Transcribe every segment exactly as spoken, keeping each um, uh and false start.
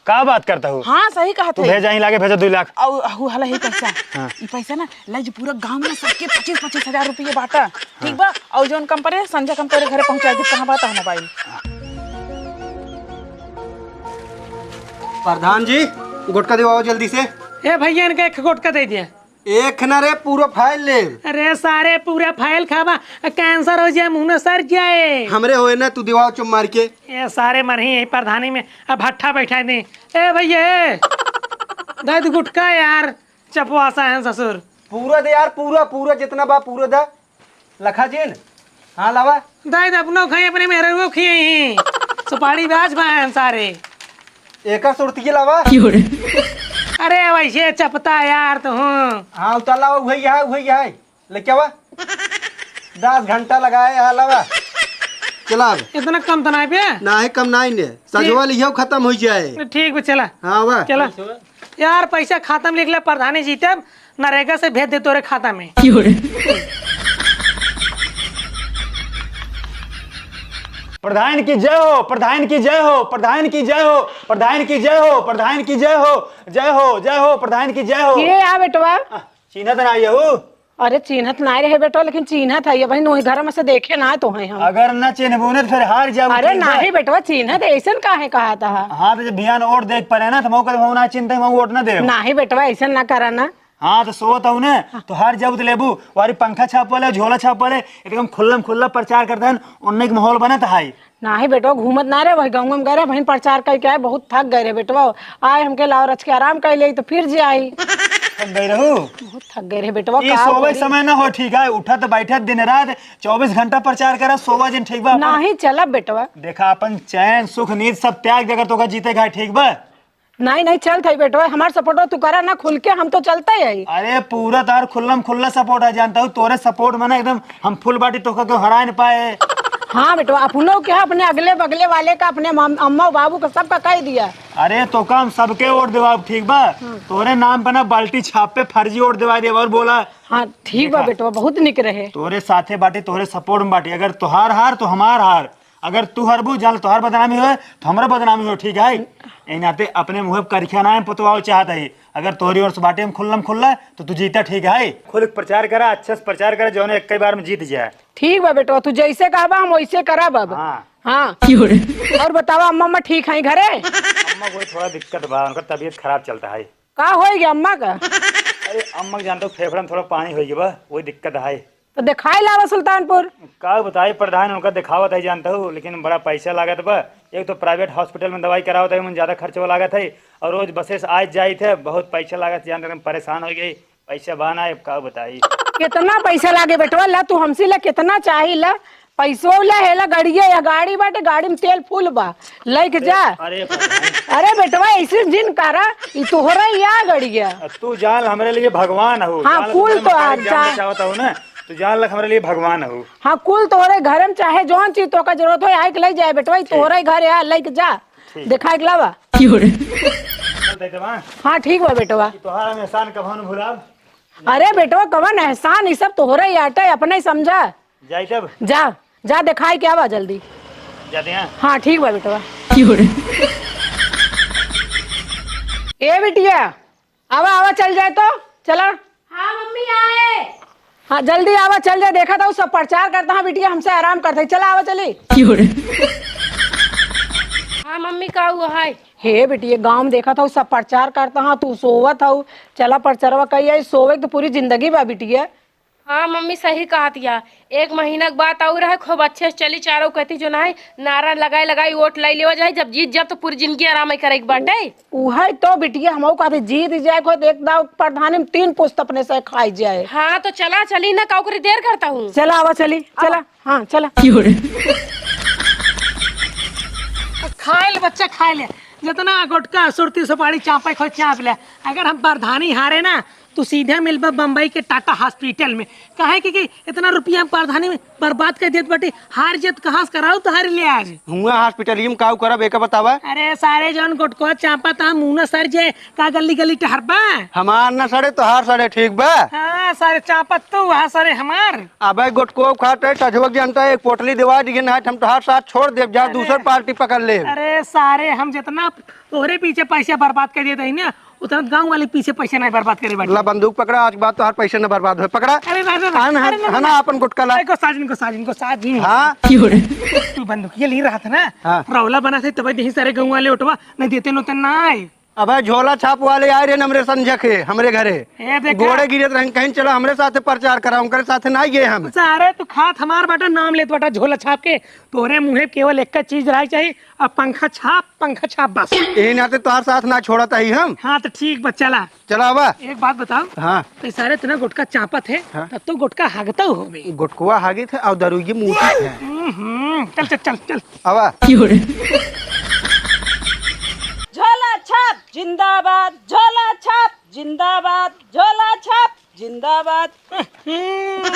का बात करता हूँ? हाँ, सही कहत तू है। भेजा ही लागे, भेजा दुई लाख। अउ, अहू हला ही पैसा। हाँ। ई पैसा ना, लाई जो पूरा गाँव में सबके पच्चीस पच्चीस हजार रुपये बाँटा, ठीक बा? अउ जौन कम पड़े, संझा कम तोरे घरे पहुँचा दे। कहाँ बात है मोबाइल? प्रधान जी, गुटखा दिवाओ जल्दी से। ए भैया, इनका एक गुटखा दे दिया। एक ना रे, पूरा फाइल ले। अरे सारे, पूरा फाइल खाबा, कैंसर हो जाए, मुंह में सर जाए। हमरे होए ना, तू दिवाओ चुप मार के। ए सारे, मरही यही प्रधानी में, अब भट्ठा बैठा दे। ए भैया, ए, दे दे गुटखा यार, चपवासा है ससुर। पूरा दे यार, पूरा, पूरा जितना बा, पूरा दे। लखा जिन, हाँ लावा। दाई, अपनो खाई, अपने मेहररुओ खियाई। सुपारी बाज बा हैं सारे। एकर सुरती के लावा। अरे वैसे चपता यार तू। हाँ, उतार लावा, उहै है, उहै है। लेके आवा। दस घंटा लगाए, हाँ लावा। चला अब। इतना कम तो नाहीं पे? नाहीं, कम नाहीं ने। सजवा लियो, खतम हो जाए। ठीक बा, चला। हाँ, आवा। चला। यार, पैसा खाता में लिख ले, प्रधानी जी, तब नरेगा से भेज दे तोरे खाता में। प्रधान की जय हो, प्रधान की जय हो, प्रधान की जय हो, प्रधान की जय हो, प्रधान की जय हो, जय हो, जय हो, प्रधान की जय हो। के आ बेटवा? आ, चिन्हत ना आइए हो। अरे चिन्हत नाहीं रहे बेटवा, लेकिन चिन्हत है, अबहिन वही घर में से देखे ना तो है हम। अगर ना चिन्हबू ना तो फिर हार जाबू, अरे ठीक बा? नाहीं बेटवा, चिन्हत है, ऐसन काहे कहत हा? हाँ, तो जब बिहान वोट देख पड़े ना, तो मौका हम ना चिन्हते, हम वोट ना देब। नाहीं बेटवा, ऐसन ना करा ना। हाँ, तो सोत हूँ ना, तो हार जाबू तो लेबू। वारी पंखा छाप वाले, झोला छाप वाले, एकदम खुल्लम खुल्ला प्रचार करते हैं, उन्ने के माहौल बनत है। नाहीं बेटवा, घूमत ना रहे, वही गाँव में गए रहे, वहीं प्रचार करके आए, बहुत थक गए रहे बेटवा। आए हमके लाओ रच के आराम कर ले, तो फिर जे आई। थक गए रहू? बहुत थक गए रहे बेटवा, ई का सोवे करी? समय ना हो, ठीक है, उठत बैठत दिन रात चउबीस घंटा प्रचार करा, सोवा जिन, ठीक बा? अपन नाहीं चला बेटवा। देखा, अपन चैन, सुख, नींद सब त्याग दे, अगर तोका जीते का है, ठीक बा? नाहीं, नाहीं, चलत है बेटवा, हमार सपोर्ट तू करा ना खुल के, हम तो चलते ही। अरे, पूरा तार खुल्लम खुल्ला सपोर्ट है, जानता हूँ, तोरे सपोर्ट में ना एकदम हम फुल बाटी तोका के हराए न पाए। हाँ बेटवा, अपनों के, अपने अगले बगले वाले का, अपने माम-, अम्मा बाबू का, सबका कह दिया। अरे, तोका हम सबके वोट देवाब, ठीक बा? हाँ। तोरे नाम पे ना बाल्टी छाप पे फर्जी वोट देवा दिया और बोला। हाँ, ठीक बा देखा। बेटवा, बहुत निक रहे। तोरे साथे बाटी, तोरे सपोर्ट में बाटी, अगर तोहार हार तो हमार हार। अगर तू हरबू, जान तोहार बदनामी होए, तो हमरा बदनामी हो, ठीक है? ए नाते अपने मुँह पे करिखा ना हम पोतवाओ चाहत है। अगर तोहरी ओर से बाटे हम खुल्लम खुल्ला, तो तू जीता, ठीक है? खुल के प्रचार करा, अच्छे से प्रचार करा, जौने एक ही बार में जीत जाए। ठीक बा बेटवा, तू जैसे कहबा हम वैसे करब अब। हाँ। हाँ। और बतावा, अम्मा, अम्मा ठीक है घरे? अम्मा को थोड़ा दिक्कत बा, उनका तबीयत खराब चलता है। का होइ गया अम्मा का? अरे अम्मा के जानत हो, फेफड़ा में थोड़ा पानी होइ गया बा, वही दिक्कत है। तो देखाई लावा सुल्तानपुर। का बताई प्रधान, उनका देखावत है जानत हो, लेकिन बड़ा पैसा लागत बा। एक तो प्राइवेट हॉस्पिटल में दवाई करावत है, उनमें ज्यादा खर्चवा लागत है, और रोज बसे से आइत जाइत है, बहुत पैसा लागत है, जानत हो, परेशान होइ गई, पैसा बा ना, अब का बताई। कितना पैसा लागे बेटवा? ला तू हमसे ला, कितना चाही ला, पैसो ला, हेला गड़िया या गाड़ी बाटे, गाड़ी में तेल फुल बा, लइके जा। अरे प्रधान। अरे बेटवा, ऐसे जिन करा, ई तोहरा या गड़िया। तू जान हमरे लिए भगवान हो। हाँ, जान कुल तोहरे तो महतारी आज जान जा- बचावत हो ना, तू जान लग हमरे लिए भगवान हो। हाँ, कुल तोहरे घर में चाहे जौन चीज तोहका जरूरत हो, आइके लइ जाए बेटवा, ई ठीक। तोहरे घर या, लइके जा। ठीक। देखाइके लावा। चल दे देवा। हाँ, ठीक बा बेटवा। ई तोहार हम एहसान कभो न भुलाब। अरे बेटवा, कवन एहसान, ई सब तोहरे ही आटे, अपने ही समझा। जाई तब? जा, जा देखाई के आवा जल्दी। जाते हैं। हाँ, ठीक बा बेटवा। ए बिटिया, आवा, आवा, चल जाए तो, चला। हाँ मम्मी, आए। हाँ, जल्दी आवा, चल जाए, देखा था, उ सब प्रचार करता है, बिटिया, हमसे आराम करते, चला, आवा, चली। हाँ मम्मी, का हुआ है? हे बिटिया, गाँव में देखा था, उ सब प्रचार करता है, तू सोवत हऊ, चला, प्रचारवा कई आई, सोवे के तो पूरी जिंदगी बा, बिटिया। हाँ मम्मी, सही कहत या। एक महीना के बात और है, खूब अच्छे से चली, चारों कहती जो ना है, नारा लगाई लगाई वोट लाई लेवा जाए, जब जीत जाब तो पूरी जिंदगी आराम ही करे के बाटे। उहे तो बिटिया, हमहू कहते जीत जाए को, एक दाव प्रधानी में तीन पुस्त अपने से खाई जाए। हाँ तो चला, चली ना, का ओकरी देर करता हूँ। चला, आवा चली, चला, हाँ चला। खाए ले बच्चा, खाए ले, जितना गुटखा, सुरती, सुपारी चापे खोज चाप ले। अगर हम प्रधानी हारे ना, तू सीधे मिलबा बम्बई के टाटा हॉस्पिटल में। काहे कि, कि इतना रुपया हम प्रधानी में बर्बाद कर देत बाटी। हार जीत कहाँ से कराऊ तोहार इलाज? हुआ हॉस्पिटल में काऊ करब, एका बतावा। अरे सारे जौन गोटको चापत ह, मुंह न सर जे, का गली गली टहरबा? हमार न सड़े, तोहार सड़े, ठीक बा? हाँ, सारे चापत तू, वहाँ सारे हमार। अबे गोटको खाते, टजवक जनता एक पोटली देवा दिए ना, हम तोहार साथ छोड़ देब, जा अरे। दूसर पार्टी पकड़ ले। अरे सारे, हम जितना तोहरे पीछे पैसा बर्बाद कर देत हई ना, उतना गाँव वाले पीछे पैसा नहीं बर्बाद करे बाटे। ला बंदूक पकड़ा, आज के बाद तोहार पैसा न बर्बाद होए। पकड़ा। अरे ना, ना, ना, हाँ ना, अरे ना, हाँ ना, ना। अपन गुटका ला। अरे गोसाजिन, गोसाजिन, गोसाजिन। हाँ। तू बंदूक ये ले रहा था ना? हाँ। रौला बना थे तब यही सारे गाँव वाले उठवा नहीं देते, नो तो ना आए। अबे झोला छाप वाले आए रहे हमरे संझा के, हमरे घरे। ए देखा। गोड़े गिरत रहन, कहीं चला हमरे साथे प्रचार करा, उनकरे साथे ना गए हम। सारे तू खात हमार बाटा, नाम लेत बाटा झोला छाप के। तोरे मुँहे केवल एक चीज रही चाहिए, अब पंखा छाप, पंखा छाप बस। यही नाते तोहार साथ ना छोड़त हई हम। हाँ तो ठीक बा, चला। चला आवा। एक बात बताओ। हाँ। तो सारे इतना गुटखा चापत है, हाँ। तब तो गुटखा हागता होबे। गुटकुआ हागित है और दरुइये मूतित है। हम्म, चल, चल, चल, चल। आवा। झोला छाप जिंदाबाद, झोला छाप जिंदाबाद, झोला छाप जिंदाबाद। हम्म,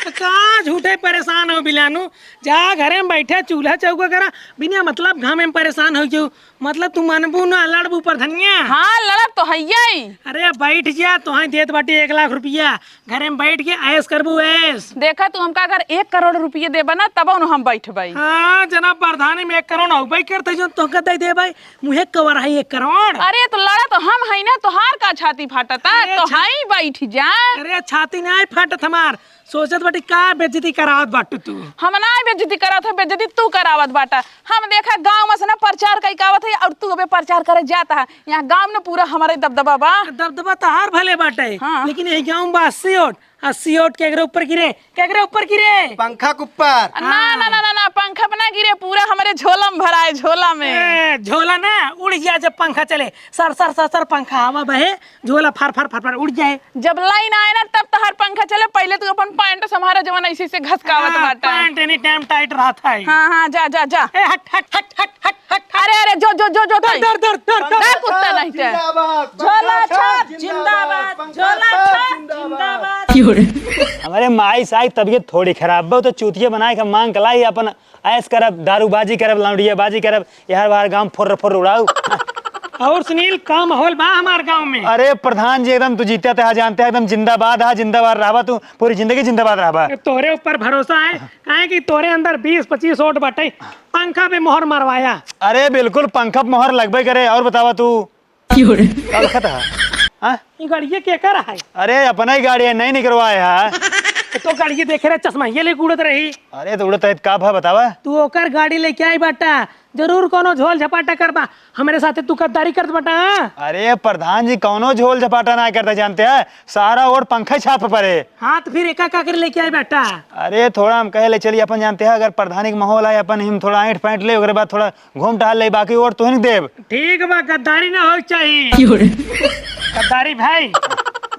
तो का झूठे परेशान हो बिलानू? जा घरे में बैठे चूल्हा चौका करा, बिना मतलब घामे में परेशान हो क्यों? मतलब तू मनबू ना, लड़बू प्रधनिया? हाँ, लड़ब तो हइये। अरे बैठ जा, तोहे देत बाटी एक लाख रुपया, घरे में बैठ के ऐश करबू ऐश। देखा तू हमका अगर एक करोड़ रुपये देबा ना, तब न हम बैठबै। हाँ, जना प्रधानी में एक करोड़ अउबे करते जो तोहका दे देबै, मुँहे कवर है एक करोड़। अरे, तो लड़ा तो हम हई ना, तोहार का छाती फाटता? अरे, तो छा-, हई बैठ जा। अरे, छाती नाहीं फाटत हमार, सोचत बाटी का बेइज्जती करावत बाटू तू? हम नाहीं बेइज्जती करावत है, बेइज्जती तू करावत बाटा। हम देखा गाँव में से ना प्रचार कई के आवत है और तू अबे प्रचार करे जाता है। यहाँ गाँव में पूरा हमारे दबदबा बा। दबदबा तोहार भले बाटे, हाँ। लेकिन यही गाँव में बा अस्सी वोट, अस्सी वोट केकरे ऊपर गिरे? केकरे ऊपर गिरे? पंखा के ऊपर। ना, हाँ। ना, ना, ना, ना, पंखा पे ना गिरे, पूरा हमरे झोला में भराए, झोला में। ए, झोला ना उड़ जा जब पंखा चले, सर, सर, सर, सर पंखा हवा बहे, झोला फर, फर, फर, फर उड़ जाए। जब लाइन आए ना तब तोहार पंखा चले, पहले तू अपन पैंट संभारा जवन ऐसे, ऐसे घसकावत हाँ, बाटा। पैंट any time tight रहत है। हाँ, हाँ, जा, जा, जा। ए, हट, हट, हट, हट, हट, हट। अरे, अरे, जो, जो, जो, जो, धर, ताई। धर, धर, धर, धर। धर कुत्ता नहीं ते। जिंदाबाद, झोला पंखा छाप छाप जिंदाबाद, जिंदाबाद, झोला पंखा छाप छाप जिंदाबाद। जिंदाबाद। हमरे माई साई तबियत थोड़ी खराब बा, तो चूतिया बनाए के मांग के लाई, अपन ऐश करब, दारूबाजी करब, लौंडियाबाजी करब, यार बाहर गाँव फुर्र फुर्र उड़ाऊ। और सुनील, का माहौल बा हमार गाँव में? अरे प्रधान जी, एकदम तू जीते ते हा, जानते हैं, एकदम जिंदाबाद हा, जिंदाबाद रहबा तू, पूरी जिंदगी जिंदाबाद रहबा। तोरे ऊपर भरोसा है, काहे कि तोरे अंदर बीस पच्चीस वोट बाटे, पंखा पे मोहर मरवाया। अरे बिल्कुल, पंखा पे मोहर लगबे करे। और बतावा तू, का लिखत है? हाँ? ई गड़िया केकर है? अरे, अपना ही गाड़ी है, नहीं निकरवाए है। तो गड़िया देखे रहे, चश्मा ये लेके उड़त रही। अरे, तो उड़त रही, का भा बतावा? तू ओकर गाड़ी लेके आई बाटा, जरूर कोनो झोल झपाटा करबा, हमरे साथे तू गद्दारी करत बाटा, हाँ? अरे, प्रधान जी, कोनो झोल झपाटा ना करता, जानते हैं? सारा वोट पंखा छाप परे। हाँ, तो फिर एका का करे लेके आई बाटा? अरे, थोड़ा हम कहे ले चली अपन, जानते हैं, अगर प्रधानी के माहौल आए, अपन हम थोड़ा ऐंठ पैंठ ले, ओकरे बाद थोड़ा घूम टहल ले, बाकी वोट तुहिन देब। ठीक बा, गद्दारी ना होई चाहिए। क्यों रे? गद्दारी भाई,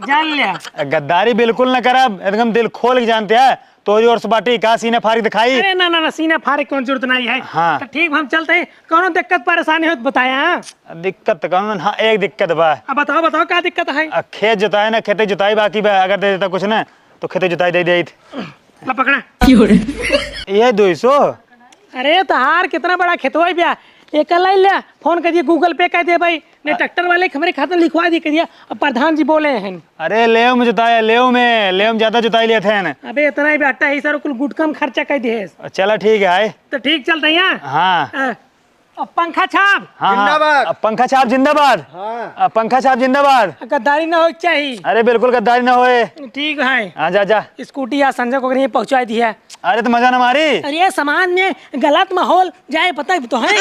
जान लिया। गद्दारी बिल्कुल ना करब, एकदम दिल खोल के जानते हैं। तोरी ओर से बाटी का सीना फारिक दिखाई? अरे ना, ना, ना, सीना फारिक कौन जरूरत नहीं है। हाँ। तो ठीक, हम चलते हैं, कौनो दिक्कत परेशानी हो तो बताया, हाँ? दिक्कत तो कौन, हाँ, एक दिक्कत बा। अब बताओ, बताओ, का दिक्कत है? आ, खेत जोताए ना, खेते जोताई बाकी बा, अगर दे देता कुछ ना, तो खेते जोताई दे देत। ला पकड़ा। ये दो सौ। अरे तहार कितना बड़ा खेतवा है भैया, एक लाई ले, फोन कर दिए, Google Pay कर दिए भाई, ने अ- ट्रैक्टर वाले के हमरे खाता में लिखवा दिए, कर दिया। अब प्रधान जी बोले हैं। अरे लेव में जोताया, लेव में, लेव में ज्यादा जोताई लेते हैं। अबे इतना ही बेटा है सर, कुल गुटका में खर्चा कर दिए। चला ठीक है। तो ठीक चलते हैं। हाँ। अ, अब पंखा छाप। हाँ, हाँ। जिंदाबाद। अब पंखा छाप जिंदाबाद। हाँ। अब पंखा छाप जिंदाबाद। गद्दारी ना होए के चाहिए। अरे बिल्कुल गद्दारी ना होए। ठीक है। हाँ, जा, जा। स्कूटी आज संजय को कहीं पहुँचा दी है। अरे तो मजा ना मारी। अरे समाज में गलत माहौल जाए पता ही तो है।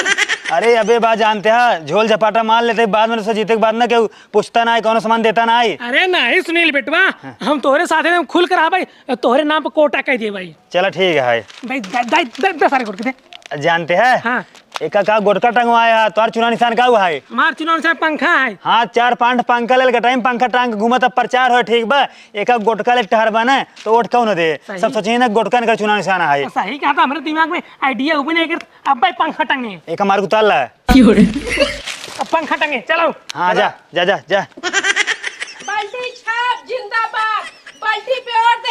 अरे अबे बात जानते हैं, झोल झपाटा मार लेते, बाद में उससे जीते के बाद ना केहू पूछता ना है, कौनो सामान देता ना है। अरे नहीं सुनील बेटवा, हाँ। हम तोहरे साथे में खुल कर आ भाई, तोहरे नाम पर कोटा कह दिए भाई। चला ठीक है। भाई, दे, दे, दे, दे सारे गुटके दे। जानते हैं? हाँ। एका का गोटका टंगवाया है, तोहार चुनाव निशान का हुआ है? हमार चुनाव निशान पंखा है। हाँ, चार पांच पंखा ले, गटाई में पंखा टांग के घूमत, अब प्रचार हो, ठीक बा? एका गोटका ले टहर बने, तो वोट कौन दे? सही। सब सोचिए ना, गोटका निकर चुनाव निशान है। सही कहा था, हमरे दिमाग में idea उबे नहीं करता। अब भाई पंखा टंगे। एका मार उतार ला। अब पंखा टंगे, चलो। हाँ, जा, जा, जा, जा। बाल्टी छाप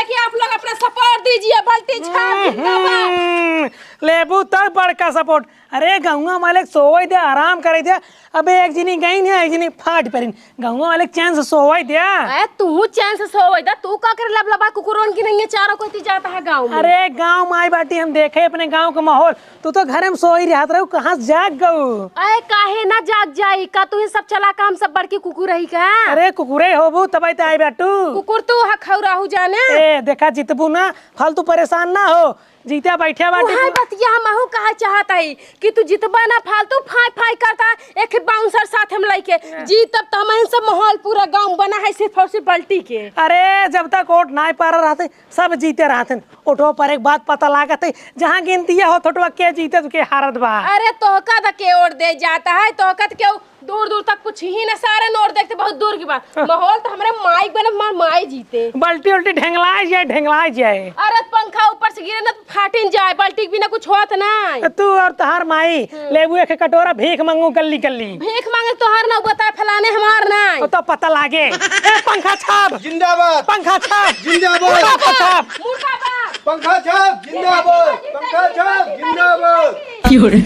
कि आप लोग अपना support दीजिए, बल्टी छाप जिंदाबाद। हम्म, लेबू तब बड़का support। अरे गौवा मालिक सोवै दे, आराम करै दे। अबे एक जनी गईन है, एक जनी फाट परिन। गौवा मालिक चैन से सोवै दे। अरे तू चैन से सोवै दे, तू का करे लबलबा कुकुरन की नहीं है, चारों कोती जाता है गाँव में। अरे गाँव में आई बाटी, हम देखे अपने गाँव का माहौल। तू तो घरे में सोई रहत रहू, कहाँ से जाग गऊ? अरे काहे ना जाग जाई, का तू ही सब चला का हम सब बड़की कुकुर रही का? अरे कुकुरे होबू तबै त आई बाटू। कुकुर तू ह खौराहू जाने। ए देखा जितबू ना, फालतू परेशान ना हो, जीते बैठे बाटे। उहे बतिया हमहू कहे चाहत हई कि तू जितबा ना, फालतू फाई फाई करता, एक bouncer साथ हम लइके जीतब त हमहन सब माहौल पूरा गाँव बना है सिर्फ और सिर्फ बल्टी के। अरे जब तक वोट नाय पारा रहते सब जीते रहते। वोटो पर एक बात पता लागत है, जहाँ गिनती हो थोटवा के जीते तो के हारत बा। अरे तोहका त के वोट दे जाता है, तोहका त केहू दूर दूर तक कुछ ही ना, सारे नोट देखते बहुत दूर की बात। हाँ। माहौल तो हमरे माई बने, हमार माई जीते। बल्टी उल्टी ढेंगलाए जाए, ढेंगलाए जाए। अरे पंखा ऊपर से गिरे ना तो फाटिन जाए, बल्टी के बिना कुछ होत ना। तो तू और तोहार माई हम्म। लेबू एक कटोरा भीख मांगू गल्ली गल्ली। भीख मांगे तोहार ना, बताए फलाने हमार ना। ओ तो पता लागे। ए पंखा छाप। जिंदाबाद। पंखा छाप। जिंदाबाद। पंखा छाप। मुर्दाबाद। पंखा छाप जिंदाबाद। पंखा छाप जिंदाबाद। क्यों रे?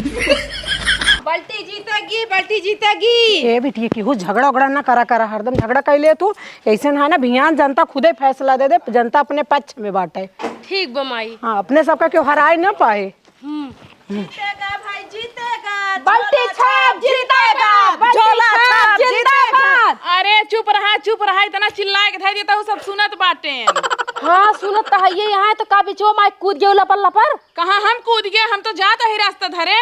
बल्टी जीतेगी, बल्टी जीतेगी। ए बिटिया, केहू झगड़ा उगड़ा ना करा करा, हरदम झगड़ा कइले तू। ऐसे ना है ना, बिहान जनता खुदे फैसला दे दे, जनता अपने पक्ष में बाटे। ठीक बा माई। हाँ, अपने सबका केहू हराए ना पाए। हम्म। जीतेगा भाई, जीतेगा। बल्टी छाप जिंदाबाद, बल्टी झोला छाप छाप जिंदाबाद। जिंदाबाद। अरे चुप रहा, चुप रहा, इतना चिल्लाए के धै देता हूँ, सब सुनत बाटे। हाँ, सुनत त हइये, यहाँ तो का बिचवा माई कूद गयो लपर लपर। कहाँ हम कूद गए, हम तो जात ही रास्ता धरे।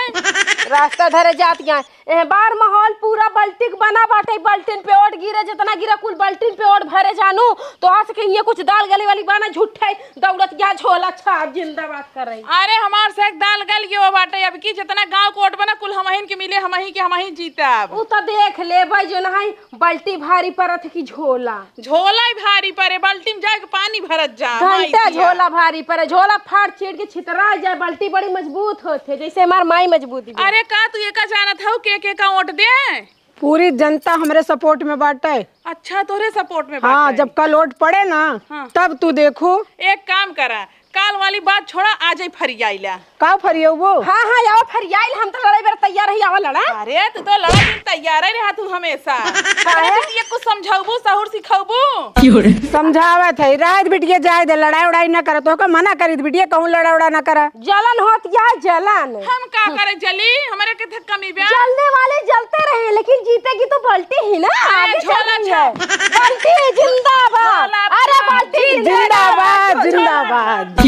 रास्ता धरे जात गए। एह बार माहौल पूरा बल्टिक बना बाटे, बल्टिन पे ओट गिरे, जितना गिरा कुल बल्टिन पे ओट भरे जानू। तोहार से कहिए कुछ दाल गले वाली बाना, झूठे दौड़त गया झोला छाप जिंदाबाद कर रही। अरे हमार से एक दाल गल गयो बाटे, अब की जितना गाँव कोट बना कुल हमहिन के मिले, हमही के हमही जीतब। उ तो देख ले भाई, जो नहीं बल्टी भारी परत है कि झोला। झोला ही भारी परे, बल्टी में जाके पानी भरत जा, माई घंटा दिया। झोला भारी परे, झोला फाड़ चीर के छितरा जाए, बल्टी बड़ी मजबूत होत है, जैसे हमार माई मजबूत बिया। अरे का तू ये का जानत हऊ के के का वोट दे? पूरी जनता हमरे support में बाटे। अच्छा, तोरे support में हाँ, बाटे। जब कल वोट पड़े ना, हाँ। तब तू देखू। एक काम करा, काल वाली बात छोड़ा, आज ही फरियाइला। का फरियउबो? हाँ, हाँ, आवा फरियाइल, हम तो लड़ाई बेर तैयार ही, आवा लड़ा। अरे, तू तो लड़ाई बेर तैयार ही रहा तू हमेशा। काहे? अरे, बिटिया कुछ समझाउबो, सहूर सिखाउबो। समझावत है, रात बिटिया जाए दे, लड़ाई उड़ाई ना करत, तोहका मना करी त बिटिया कहूँ लड़ा उड़ा ना करा। जलन होत या जलन। हम का करे जली, हमरे के थे कमी बा। जलने वाले जलते रहे, लेकिन जीतेगी तो बल्टी ही ना, अरे, आगे चल झोला रही है। छाप। बल्टी जिंदाबाद। झोला अरे, छाप। बल्टी जिंदाबाद, जिंदाबाद।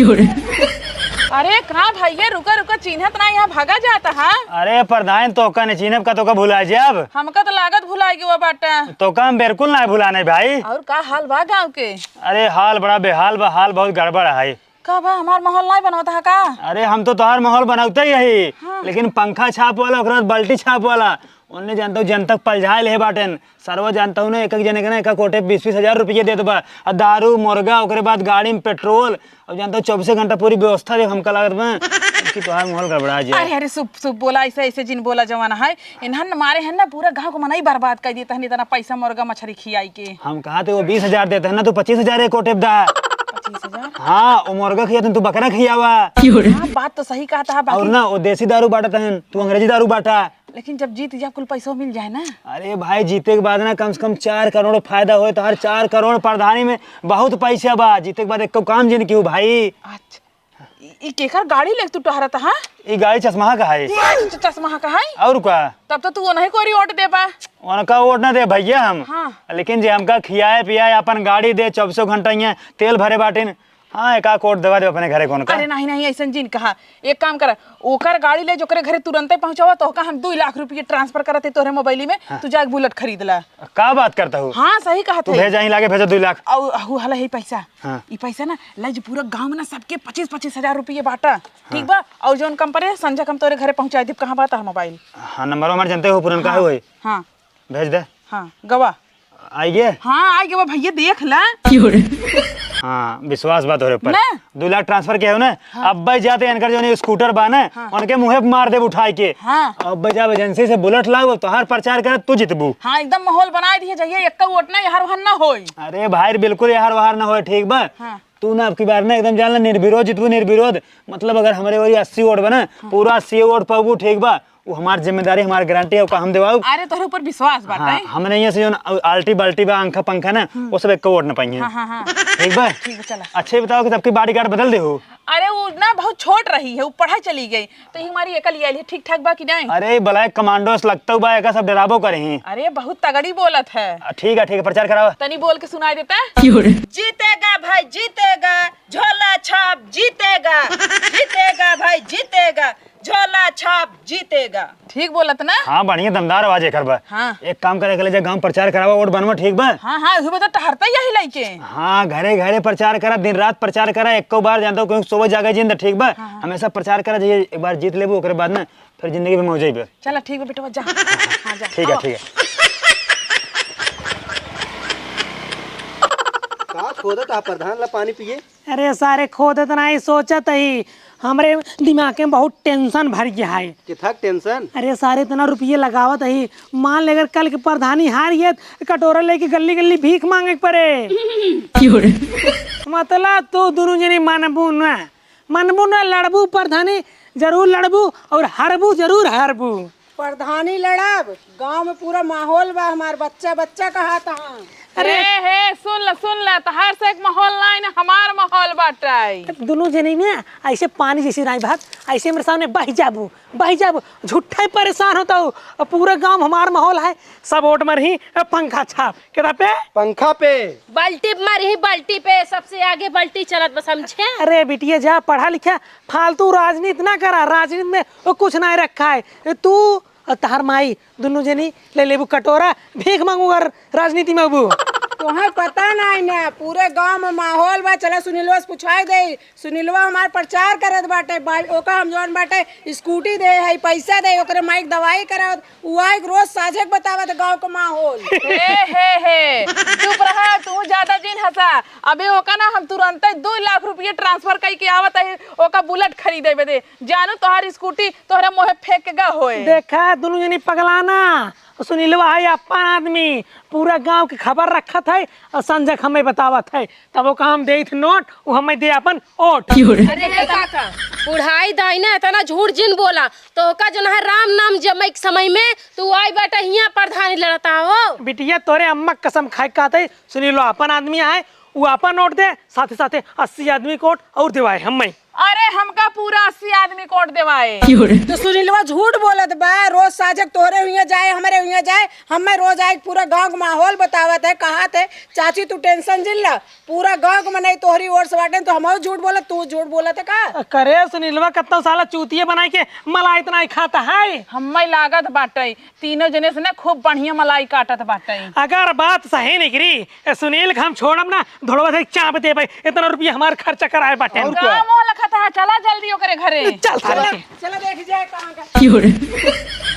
अरे का भैया, रुका रुका, चिन्हत ना, यहाँ भागा जाता है। अरे प्रधान, तोका नहीं चिन्हब का, तोका भुला जाब। हमका तो लागत भुला गयो बाटा। तोका हम बिल्कुल ना भुलाने भाई। और का हाल बा गाँव के? अरे हाल बड़ा बेहाल बा, हाल बहुत गड़बड़ है। का बा, हमार माहौल नहीं बनवता है का? अरे हम तो तोहार माहौल बनौते ही है, हाँ। लेकिन पंखा छाप वाला, ओकरे बाद बल्टी छाप वाला, उन्ने जानता हूँ जनता के पलझाए ले बाटेन। सरवा जानता हूँ ना, एक एक जने के ना एक एक कोटे बीस बीस हजार रुपये देत बा। आ दारू, मुर्गा, ओकरे बाद गाड़ी में पेट्रोल। अब जानता हूँ चौबीसे घंटा पूरी व्यवस्था देख हमका लागत बा कि तोहार माहौल गड़बड़ा जाए। अरे, अरे, सुप, सुप बोला, ऐसे, ऐसे जिन बोला जवाना है। इन्हन मारे हन ना, पूरा गाँव को मनई बर्बाद कर दिए, तहन इतना पैसा मुर्गा मछली खियाई के। हम कहा थे वो बीस हजार देते हैं ना, तू पच्चीस हजार एक कोटे दा। पच्चीस हजार? हाँ, वो मुर्गा खिया तू बकरा खियावा। हाँ, बात तो सही कहता है, और बाकी ना वो देसी दारू बाटत हैं, तू अंग्रेजी दारू बाटा। लेकिन जब जीत जा, कुल पैसा मिल जाए ना। अरे भाई, जीते के बाद ना कम से कम चार करोड़ फायदा होए, तो हर चार करोड़ प्रधानी में बहुत पैसा बा। जीते के बाद एको काम जिन क्यों भाई। अच्छा, ई, ई केकर गाड़ी लेके तू टहरत हा? ई गाड़ी चश्मा का है। अच्छा, चश्मा का है? और का? तब तो तू ओनही कोरी वोट देबा। उनका वोट ना दे भैया हम। हाँ। लेकिन जे हमका खियाए पियाए, अपन गाड़ी दे, चौबीसों घंटा यहाँ तेल भरे बाटिन, हाँ, एक आध वोट देवा दे अपने घरे कौन का। अरे नहीं, नहीं, ऐसन जिन कहा। एक काम कर, ओकर गाड़ी ले, जो ओकरे घरे तुरंते पहुँचावा, तो का हम दू लाख रुपये transfer करत है तोहरे मोबाइल में, हाँ। तू जाके बुलेट खरीद ला। का बात करता हूँ? हाँ, सही कहा तू थे। भेजा ही लागे, भेजा दू लाख। और हु हला है पैसा। हाँ। ई पैसा ना, लाई जो पूरा गाँव में ना सबके पच्चीस पच्चीस हजार रुपये बाटा, ठीक हाँ। बा? और जौन कम पड़े, संझा कम तोरे घरे पहुँचाई देब। कहाँ बा तोहर मोबाइल? हाँ, नंबर हमारे जानते हो, पुरनका हाँ। है वही। हाँ। भेज दे। हाँ, गवा। आई गे? हाँ, आई गे, वो भैया देख ला। हाँ, विश्वास बात हो रे पर। ना। दू लाख transfer किया हो ना? हाँ। अब्बे जाते इनकर जो स्कूटर बा ना, हाँ। उनके मुँहे पे मार देब उठाई के। हाँ। अब्बे जाब एजेंसी से बुलेट लाओ, तोहार प्रचार करत तू जितबू। हाँ, एकदम माहौल बनाए दिए जाइए, एक्का वोट ना यार वहाँ ना होई। अरे भाई, बिल्कुल यार वहाँ ना होई, ठीक बा? हाँ। तू ना अब की बार ना एकदम जान ला निर्विरोध जितबू, निर्विरोध। मतलब अगर हमरे ओरी अस्सी वोट बा ना, हाँ। पूरा अस्सी वोट पाबू, ठीक बा? वो हमार जिम्मेदारी, हमार गारंटी है, ओका हम देवाऊ। अरे तोहरे ऊपर विश्वास बाटे। हाँ, हमने यहाँ से जो ना आल्टी बाल्टी बा, आंखा पंखा ना, हम्म। वो सब एक वोट न पाइए। हाँ, हाँ, हाँ। ठीक बा? ठीक बा, चला। अच्छा बताओ कि सबकी बॉडीगार्ड बदल देहू? अरे वो ना बहुत छोट रही है, वो पढ़ा चली गई, तो ये हमारी एकल ये है, ठीक ठाक बा कि नहीं? अरे ब्लैक कमांडोस लगता बा, एका सब डराबो करे हैं। अरे बहुत तगड़ी बोलत है। आ, ठीक है, ठीक है, प्रचार कराओ। तनी बोल के सुनाई देता। क्यों रे? जीतेगा भाई जीतेगा, झोला छाप जीतेगा, जीतेगा भाई जीतेगा, झोला छाप जीतेगा। ठीक बोलत ना? हाँ, बढ़िया दमदार आवाज एकर बा। हाँ। एक काम करे, एकले जा गाँव प्रचार करावा, वोट बनवा, ठीक बा? हाँ, हाँ, उहे बता टहरते यही लइके। हाँ, घरे घरे प्रचार करा, दिन रात प्रचार करा, एको बार जानता हूँ क्यों सुबह जाके जिंद, ठीक बा? हाँ, हाँ। हमेशा प्रचार करा, जे एक बार जीत लेबू, ओकरे बाद ना फिर जिंदगी में मौजे ही बे। चला ठीक बा बेटवा, जा। हाँ, जा। ठीक है, आवा। ठीक है। का खोदत हा प्रधान ला पानी पिए? अरे सारे, खोदत नाही, सोचत ही। हमरे दिमाग में बहुत टेंशन भर गया है। किथा टेंशन? अरे सारे, इतना रुपये लगावत ही, मान ले अगर कल के प्रधानी हार गए, कटोरा लेके गली गली भीख मांगे के पड़े। क्यों रे? मतलब तू दोनों जने मानबू ना, मनबू ना, लड़बू प्रधानी, जरूर लड़बू और हारबू, जरूर हारबू। प्रधानी लड़ब, गांव में पूरा माहौल बा, हमार बच्चा बच्चा कहात हैं। अरे हे, हे, सुन ल, सुन ल, तहार से एक माहौल ना है ना, हमार माहौल बाटे। दुनू जनी में ऐसे पानी जैसे नाई बहत, ऐसे मेरे सामने बह जाबू, बह जाबू, झूठा ही परेशान होता हूँ। अब पूरा गांव में हमार माहौल है, सब वोट मरही पंखा छाप। केरा पे? पंखा पे। बाल्टी पे मरही, बाल्टी पे, सबसे आगे बाल्टी चलत बा, समझे? अरे बिटिया जा पढ़ा लिखा, फालतू राजनीति ना करा, राजनीति में वो कुछ ना रखा है। ए, तू और तहार माई दुनू जनी ले लेबू कटोरा, भीख मांगू अगर राजनीति में अबू। तोहे पता नहीं ना, पूरे गांव में माहौल बा, चला सुनीलवा से पुछाई दे। सुनीलवा हमार प्रचार करत बाटे, बा-, ओका हम जौन बाटे स्कूटी दे है, पैसा दे, ओकरे माई के दवाई करावत, उ आई के रोज साझे के बतावत गाँव के माहौल। हे, हे, हे, चुप रहा, तू ज्यादा जिन हंसा। अबे ओका ना हम तुरंते दो लाख रुपये ट्रांसफर कई के आवत है, ओका बुलेट खरीदे बदे। जानू तोहार स्कूटी तोहरे मुँहे फेंक के गा होए। देखा दुनू जनी पगलाना, सुनीलवा है अपन आदमी, पूरा गांव के खबर रखत है और संजय के हमें बतावत है। तब ओका हम देत नोट, उ हमें दे अपन ओट। अरे हे काका, बुढ़ाई दाई ना इतना झूठ जिन बोला, तो ओका जो ना है राम नाम जमई के समय में तू आई बाटे हियां प्रधानी लड़ता हो। बिटिया तोरे अम्मा कसम खाए के कहते, सुनीलवा अपन आदमी आए, उ अपन ओट दे, साथे साथे अस्सी आदमी के ओट और देवाए हमें। अरे हमका पूरा अस्सी आदमी के ओट देवाए। तो सुनीलवा झूठ बोलत बा, रोज साझक तोहरे हुइया जाए, हमरे हुइया जाए, हमें रोज आए पूरा गांव के माहौल बतावत है, कहत है, चाची तू टेंशन जिन ला, पूरा गांव के मनई तोहरी ओर से बाटे, तो हमहू झूठ बोलत, तू झूठ बोलत है का? करे सुनीलवा कत्ता साला चूतिया बनाई के मलाई इतना ही खाता है। हमें लागत बाटे तीनों जने से ना खूब बढ़िया मलाई काटत बाटे। अगर बात सही निकली, ए सुनील के हम छोड़ब ना, धोड़वा से चाप देबे, इतना रुपया हमार खर्चा कराए बाटे। और का? का मोह लखत है, चला जल्दी ओकरे घरे। चल, चल। चला, चला देख जाए कहाँ का। क्यों रे?